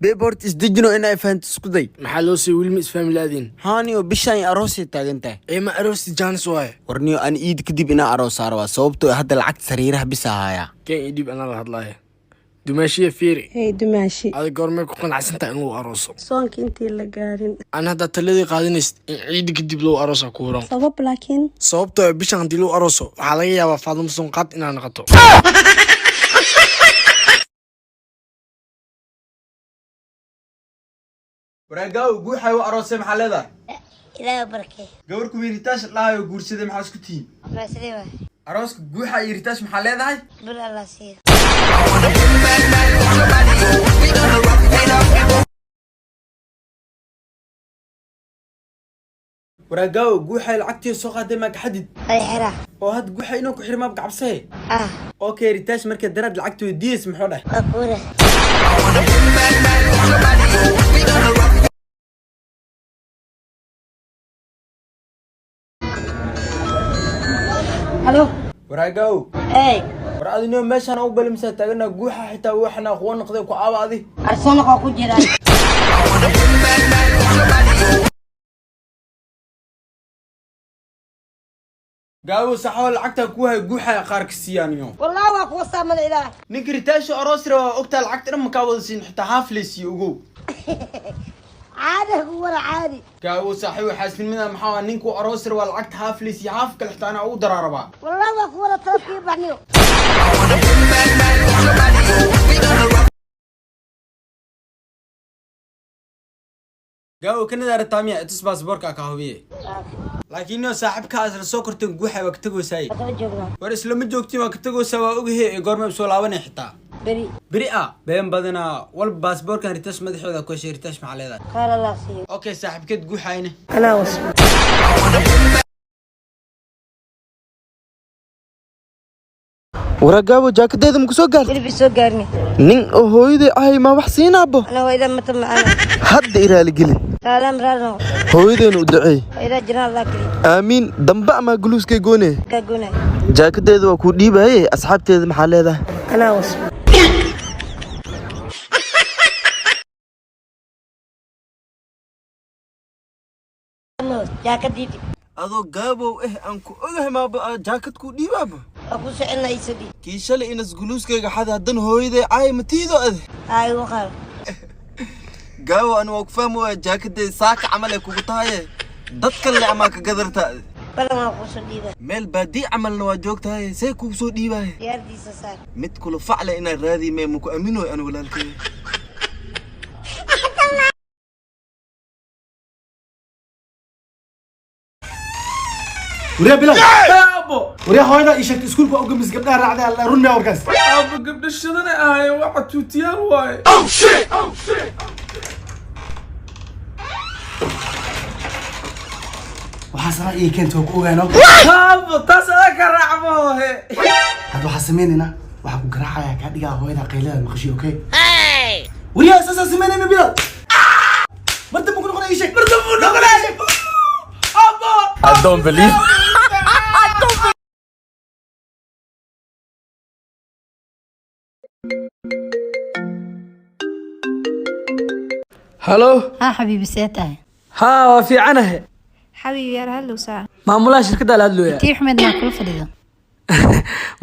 Babe, horta isdejino, inay fahanto isku day. Maxaa loo siiyey? Wiilma isfahmi laadiin. Haaniyo, bishaan aroosay taagan tahay. Ee, ma aroosti jaanis waaye. Warniyo, aan iid kadib inaa aroos saaro waa sababtoo ah hadda lacagta sariiraha bisa hayaa. Keen ii dhiib, anaa la hadlaaya. Dumaashiya, fiiri. Hey dumaashi. Adig goormay ku qanacsan tahay inuu arooso? Soonka intii la gaarin. Aan haddaa taladii qaadanaysid in ciida kadib loo aroosa ku huran. Sabab laakiin? Sababtoo ah bishan haddii loo arooso, waxaa laga yaabaa Faadumo Sonqaad inaa noqoto. Waraagaaw, guuxay u aroosay, maxaa leedahay? Ilaahay barakee. Gabar kuwii Ritaash dhahayo guursaday, maxaa isku tihiin? Ma sidee waay? Arooska guuxa iyo Ritaash, maxaa leedahay? Bil Allah siiyo. Waraagaaw, guuxay lacagtii soo qaaday maa kaxadid? Ay xiraa. Oo had guuxay inuu ku xirmaab gacabsee. Ah. Okay, Ritaash markay daraad lacagta weydiiyeysa, muxuu dhahay? Waa kuura. Halo. Waraagaaw. Hey. War adinoo meeshaan u balimsaa taagana, guuxa xitaa waxna kuwa noqday ku aaba adi. Arsoonaq waa ku jira. Gaawo, saxoo lacagta ku hay guuxa qaar ka siiyaaniyo. Wallahi waa kuwa saamada ilaah. Ninka Ritaasho aroos raba waa ogtaa, lacagta dhan makaa wada siin, xitaa haaf laysiiyo, ogow. Caadi ku wada caadi. Gaawo saaxiib, xaasinimada maxaa waa? Ninku aroos raba lacagta haaf laysiiyo, haaf kale xitaa anaa ugu daraa rabaa. Wallahi waa kuwa wada talafkii baxniyo. Gaawo, kanada rataamiya itus baasaboorka ka hubiye, laakiin nio saaxiibkaa isla soo korteen guuxa waa ka tegoosaay. Waa joognaa. War islama joogtiin, waa ka tegoosaa, waa ogahe. Ee goorma soo laabanay xitaa? Beri. Beri ah, been badanaa walba. Baasaboorkan Ritash madaxooda ku heshay, Ritash maxaa leedahay? Khayr Allah siiyo. Okay, saaxiibkeed guuxayne? Anaa was. Waragaabo, jaakadeeda maku soo gaartay? Weli soo gaarni. Nin oo hooyaday ahay maa wax siinaabo? Anaa hooyada mata macana. Hadda i raaligeli. Saalaam raadno. Hooyadayna u duceey. Hooyada jiraan Allah kaliya. Aamiin. Dambe amaa guluuskay goone. Ka goonay. Jaakadeeda waa kuu dhiibaye, asxaabteeda maxaa leedahay? Anaa was. Jaakadiidi. Adoo gaabow aan ku ogahay maaba jaakad kuu dhiibaaba. Waa ku socelna iisoo dhiib. Kii shalay inas guluuskayga xada, haddan hooyaday caay matiido ade. Aa igu qaal. Gaabow, ani waa ku fahmi waaya, jaakadeeda saaka camal ay kugu tahaye, dad kale amaa ka gadarta. Balan waa kuu soo dhiibaa. Meel baadii camalna waa joogtahay, see kugu soo dhiibaye? Diyaardiisa saar. Mid kula facle inaan raadii mee maku aminoy ani walaalkay. Wariyaa Bilaal, wariyaa, hooyadaa ii sheegtay iskuulka waa ugamis gabdhaha raacday alla run miyaa warkaas? Aaba, gabdho shidanay ahaayeen, waxa tuutiyaal waaye. Waxaa sanaa ii keenta waa ku ogaano. Aaba, taas adaa ka raacma hohe. Hadda waxaa sameynaynaa, waxaa ku garaacayaa kaa dhigaa hooyadaa qaylada maqashay. Okay wariyaa, saasaa sameynayna. Bilaal, mar dambe ku noqonaya ii sheeg, mar dambe ku noqonaya ii sheeg. I don't believe. Halo. Haa xabiibi, see tahay? Haa, waa fiicanahe. Xabiibi yar, hallow saa. Maamulaha shirkadda la hadlooya. Tii xumeed maa kula fadhido?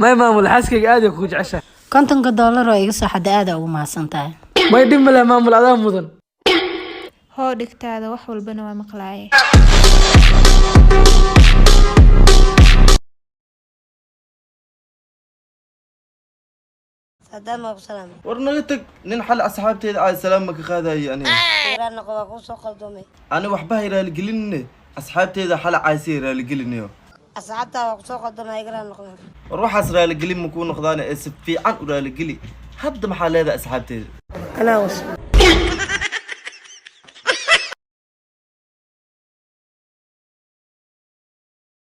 May, maamul, xaaskayga aad ay kugu jeceshahay. $50 oo iga soo xadda, aada ugu mahadsan tahay. May, dhib male maamul, adaa mudan. Hoo dhigtaada, wax walbana waa maqlaaye. Saddam waa ku salaamay. War naga tag, nin xal asxaabteeda aad salaam ma ka qaadayo aniga. Yaraan noqo, waa kuu soo qaldoomay. Ani waxba hay raaligelinine, asxaabteeda xal caasiyay raaligelinayo. Asxaabtaa waa ku soo qaldoomay, igaraan noqon. War waxaas raaligelin ma kuu noqdaane, ee si fiican u raaligeli. Hadda maxaa leedahay asxaabteeda? Anaa was.